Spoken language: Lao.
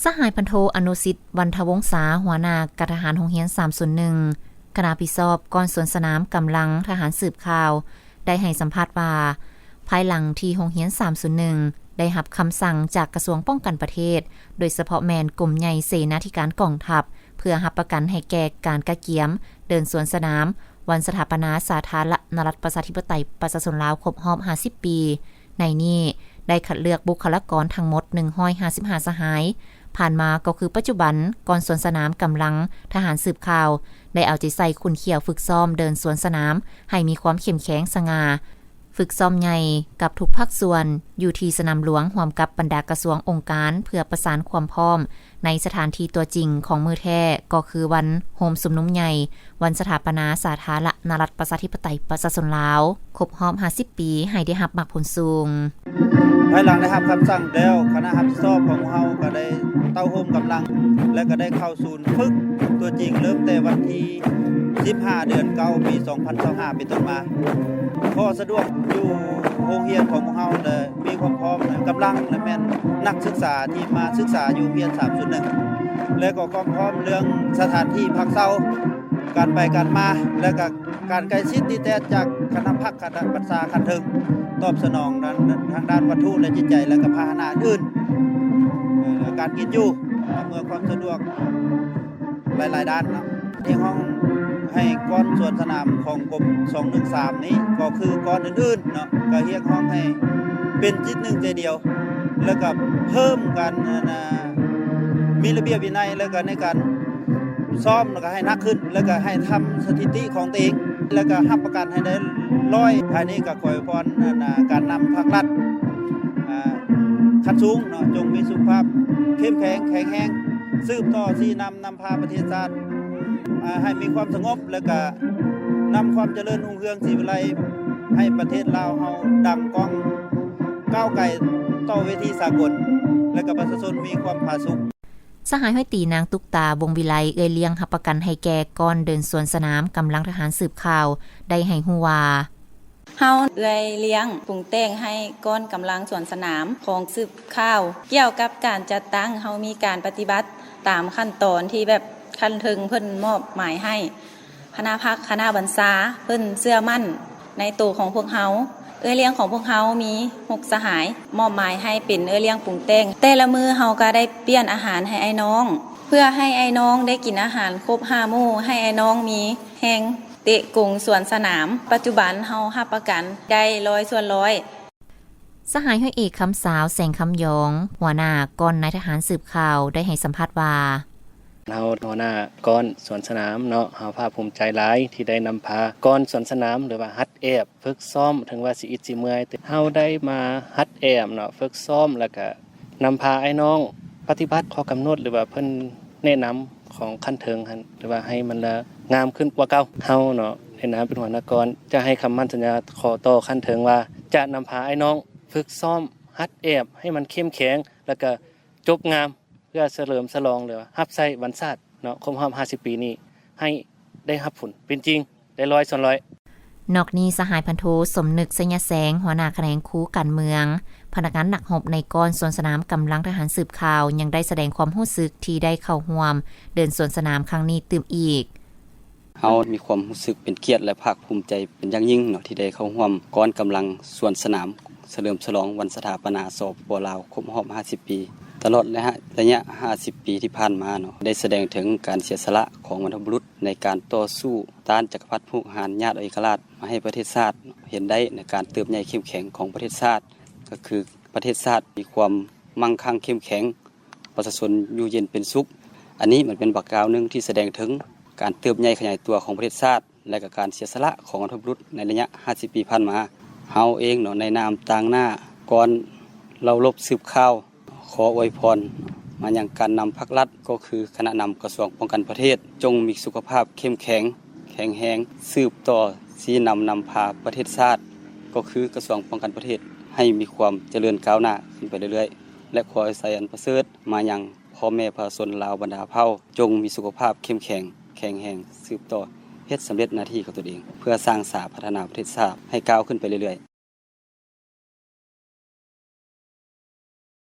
ສະຫາຍພັນໂທ ອະນຸສິດ ວັນທະວົງສາ ຫົວໜ້າການທະຫານໂຮງຮຽນສາມສູນໜຶ່ງ ຄະນະຮັບຜິດຊອບກ້ອນສວນສະໜາມກຳລັງທະຫານສືບຂ່າວ ໄດ້ໃຫ້ສຳພາດວ່າ ພາຍຫຼັງທີ່ໂຮງຮຽນສາມສູນໜຶ່ງ ໄດ້ຮັບຄຳສັ່ງຈາກກະຊວງປ້ອງກັນປະເທດ ໂດຍສະເພາະແມ່ນກົມໃຫຍ່ເສນາທິການກອງທັບ ເພື່ອຮັບປະກັນໃຫ້ແກ່ການກະກຽມເດີນສວນສະໜາມ ວັນສະຖາປະນາສາທາລະນະລັດ ປະຊາທິປະໄຕ ປະຊາຊົນລາວ ຄົບຮອບຫ້າສິບປີ. ໃນນີ້ໄດ້ຄັດເລືອກບຸກຄະລາກອນທັງໝົດໜຶ່ງຮ້ອຍຫ້າສິບຫ້າສະຫາຍ. ຜ່ານມາກໍຄືປັດຈຸບັນ, ກ່ອນສວນສະໜາມກຳລັງທະຫານສືບຂ່າວ ໄດ້ເອົາໃຈໃສ່ຂຸ້ນຂ້ຽວຝຶກຊ້ອມເດີນສວນສະໜາມໃຫ້ມີຄວາມເຂັ້ມແຂງສະຫງ່າ, ຝຶກຊ້ອມໃຫຍ່ກັບທຸກພາກສ່ວນຢູ່ທີ່ສະໜາມຫຼວງ ຮ່ວມກັບບັນດາກະຊວງອົງການ ເພື່ອປະສານຄວາມພ້ອມ ໃນສະຖານທີ່ຕົວຈິງຂອງມື້ແທ້ ກໍຄືວັນໂຮມຊຸມນຸມໃຫຍ່ ວັນສະຖາປະນາສາທາລະນະລັດ ປະຊາທິປະໄຕ ປະຊາຊົນລາວ ຄົບຮອບຫ້າສິບປີ ໃຫ້ໄດ້ຮັບໝາກຜົນສູງ. ພາຍຫຼັງໄດ້ຮັບຄຳສັ່ງແລ້ວ, ຄະນະຮັບຜິດຊອບຂອງພວກເຮົາກໍໄດ້ເຕົ້າໂຮມກຳລັງ ແລະ ກໍໄດ້ເຂົ້າສູນຝຶກຕົວຈິງ ເລີ່ມແຕ່ວັນທີສິບຫ້າ ເດືອນເກົ້າ ປີສອງພັນຊາວຫ້າ ເປັນຕົ້ນມາ. ຂໍ້ສະດວກຢູ່ໂຮງຮຽນຂອງພວກເຮົາ ແລະ ມີຄວາມພ້ອມກຳລັງ ແລະ ແມ່ນນັກສຶກສາທີ່ມາສຶກສາຢູ່ໂຮງຮຽນສາມສູນໜຶ່ງ ແລະ ກໍຄວາມພ້ອມເລື່ອງສະຖານທີ່ພັກເຊົາ, ການໄປການມາ ແລະ ກະການໃກ້ຊິດຕິດແທດຈາກຄະນະພັກຄະນະບັນຊາຂັ້ນເທິງ ຕອບສະໜອງດ້ານ ທາງດ້ານວັດຖຸ ແລະ ຈິດໃຈ ແລະ ກະພາຫະນະອື່ນ, ເອີ ການກິນຢູ່ ອຳນວຍຄວາມສະດວກ ຫຼາຍໆດ້ານເນາະ. ຮຽກຮ້ອງໃຫ້ກ້ອນສວນສະໜາມຂອງກົມສອງໜຶ່ງສາມນີ້ ກໍຄືກ້ອນອື່ນໆເນາະ ກໍຮຽກຮ້ອງໃຫ້ເປັນຈິດໜຶ່ງໃຈດຽວ ແລ້ວກໍເພີ່ມການ ອັນນ່າ ມີລະບຽບວິໄນ ແລ້ວກໍໃນການຊ້ອມ ແລ້ວກໍໃຫ້ໜັກຂຶ້ນ ແລ້ວກໍໃຫ້ທຳສະຖິຕິຂອງຕົວເອງ ແລ້ວກໍຮັບປະກັນໃຫ້ໄດ້ຮ້ອຍ. ທ້າຍນີ້ກໍຂໍອວຍພອນ ອັນນ່າ ການນຳພັກລັດ ອ່າ ຂັ້ນສູງເນາະ ຈົ່ງມີສຸຂະພາບເຂັ້ມແຂງ ແຂງແຮງ ສືບຕໍ່ຊີ້ນຳ ນຳພາປະເທດຊາດ ອ່າ ໃຫ້ມີຄວາມສະຫງົບ ແລ້ວກະນຳຄວາມຈະເລີນຮຸ່ງເຮືອງສີວິໄລ ໃຫ້ປະເທດລາວເຮົາດັງກ້ອງ ກ້າວໄກຕໍ່ເວທີສາກົນ ແລະ ກະປະຊາຊົນມີຄວາມຜາສຸກ. ສະຫາຍຮ້ອຍຕີ ນາງຕຸກຕາ ວົງວິໄລ ເອື້ອຍລ້ຽງຮັບປະກັນໃຫ້ແກ່ ກ່ອນເດີນສວນສະໜາມກຳລັງທະຫານສືບຂ່າວ ໄດ້ໃຫ້ຮູ້ວ່າ ເຮົາເອື້ອຍລ້ຽງປຸງແຕ່ງໃຫ້ກ້ອນກຳລັງສວນສະໜາມຂອງສືບຂ່າວ. ກ່ຽວກັບການຈັດຕັ້ງ, ເຮົາມີການປະຕິບັດຕາມຂັ້ນຕອນທີ່ແບບຂັ້ນເທິງເພິ່ນມອບໝາຍໃຫ້. ຄະນະພັກຄະນະບັນຊາເພິ່ນເຊື່ອໝັ້ນໃນໂຕຂອງພວກເຮົາ. ເອື້ອຍລ້ຽງຂອງພວກເຮົາມີຫົກສະຫາຍ ມອບໝາຍໃຫ້ເປັນເອື້ອຍລ້ຽງປຸງແຕ່ງ. ແຕ່ລະມື້ເຮົາກໍໄດ້ປ່ຽນອາຫານໃຫ້ອ້າຍນ້ອງ ເພື່ອໃຫ້ອ້າຍນ້ອງໄດ້ກິນອາຫານຄົບຫ້າໝູ່, ໃຫ້ອ້າຍນ້ອງມີແຮງເຕະກົງສວນສະໜາມ. ປັດຈຸບັນເຮົາຮັບປະກັນໄດ້ຮ້ອຍສ່ວນຮ້ອຍ. ສະຫາຍຮ້ອຍເອກ ຄຳສາວ ແສງຄຳຢອງ ຫົວໜ້າກອງນາຍທະຫານສືບຂ່າວ ໄດ້ໃຫ້ສຳພາດວ່າ ເຮົາຫົວໜ້າກອງສວນສະໜາມເນາະ, ເຮົາພາກພູມໃຈຫຼາຍທີ່ໄດ້ນຳພາກອງສວນສະໜາມ ຫຼືວ່າຫັດແອບ ຝຶກຊ້ອມ ເຖິງວ່າຊິອິດຊິເມື່ອຍ, ແຕ່ເຮົາໄດ້ມາຫັດແອບເນາະ, ຝຶກຊ້ອມ ແລ້ວກະນຳພາອ້າຍນ້ອງປະຕິບັດຂໍ້ກຳນົດ ຫຼືວ່າເພິ່ນແນະນຳຂອງຂັ້ນເທິງຫັ້ນ ຫຼືວ່າໃຫ້ມັນລະງາມຂຶ້ນກວ່າເກົ່າ. ເຮົາເນາະ ໃນນາມເປັນຫົວໜ້າກອງ ຈະໃຫ້ຄຳໝັ້ນສັນຍາຂໍຕໍ່ຂັ້ນເທິງວ່າ ຈະນຳພາອ້າຍນ້ອງຝຶກຊ້ອມຫັດແອບໃຫ້ມັນເຂັ້ມແຂງ ແລ້ວກະຈົບງາມ ເພື່ອສະເຫຼີມສະຫຼອງ ຫຼືວ່າຮັບໃຊ້ວັນຊາດເນາະ ຄົບຮອບຫ້າສິບປີນີ້ ໃຫ້ໄດ້ຮັບຜົນເປັນຈິງ ໄດ້ຮ້ອຍສ່ວນຮ້ອຍ. ນອກນີ້ ສະຫາຍພັນໂທ ສົມນຶກ ໄຊຍະແສງ ຫົວໜ້າຂະແໜງຄູການເມືອງ, ພະນັກງານນັກຮົບໃນກອງສວນສະໜາມກຳລັງທະຫານສືບຂ່າວ ຍັງໄດ້ສະແດງຄວາມຮູ້ສຶກທີ່ໄດ້ເຂົ້າຮ່ວມເດີນສວນສະໜາມຄັ້ງນີ້ຕື່ມອີກ. ເຮົາມີຄວາມຮູ້ສຶກເປັນກຽດ ແລະ ພາກພູມໃຈເປັນຢ່າງຍິ່ງເນາະ ທີ່ໄດ້ເຂົ້າຮ່ວມກອງກຳລັງສວນສະໜາມ ສະເຫຼີມສະຫຼອງວັນສະຖາປະນາ ສປປ ລາວ ຄົບຮອບຫ້າສິບປີ. ຕະຫຼອດໄລຍະ ໄລຍະຫ້າສິບປີທີ່ຜ່ານມາເນາະ ໄດ້ສະແດງເຖິງການເສຍສະຫຼະຂອງບັນພະບຸລຸດ ໃນການຕໍ່ສູ້ຕ້ານຈັກກະພັດຮຸກຮານຍາດເອົາເອກະລາດມາໃຫ້ປະເທດຊາດເຫັນໄດ້ ໃນການເຕີບໃຫຍ່ເຂັ້ມແຂງຂອງປະເທດຊາດ, ກໍຄືປະເທດຊາດມີຄວາມມັ່ງຄັ່ງເຂັ້ມແຂງ, ປະຊາຊົນຢູ່ເຢັນເປັນສຸກ. ອັນນີ້ມັນເປັນບາກກ້າວໜຶ່ງທີ່ສະແດງເຖິງການເຕີບໃຫຍ່ຂະຫຍາຍຕົວຂອງປະເທດຊາດ ແລະ ກະການເສຍສະຫຼະຂອງບັນພະບຸລຸດໃນໄລຍະຫ້າສິບປີຜ່ານມາ. ເຮົາເອງເນາະ ໃນນາມຕາງໜ້າກອງເຫຼົ່າລົບສືບຂ່າວ ຂໍອວຍພອນມາຍັງການນຳພັກລັດ ກໍຄືຄະນະນຳກະຊວງປ້ອງກັນປະເທດ ຈົ່ງມີສຸຂະພາບເຂັ້ມແຂງ ແຂງແຮງ ສືບຕໍ່ຊີ້ນຳນຳພາປະເທດຊາດ ກໍຄືກະຊວງປ້ອງກັນປະເທດ ໃຫ້ມີຄວາມຈະເລີນກ້າວໜ້າຂຶ້ນໄປເລື້ອຍໆ ແລະ ຂໍໃຫ້ໄຊອັນປະເສີດມາຍັງພໍ່ແມ່ປະຊາຊົນລາວບັນດາເຜົ່າ ຈົ່ງມີສຸຂະພາບເຂັ້ມແຂງ ແຂງແຮງ ສືບຕໍ່ເຮັດສຳເລັດໜ້າທີ່ຂອງຕົນເອງ ເພື່ອສ້າງສາພັດທະນາປະເທດຊາດໃຫ້ກ້າວຂຶ້ນໄປເລື້ອຍໆ.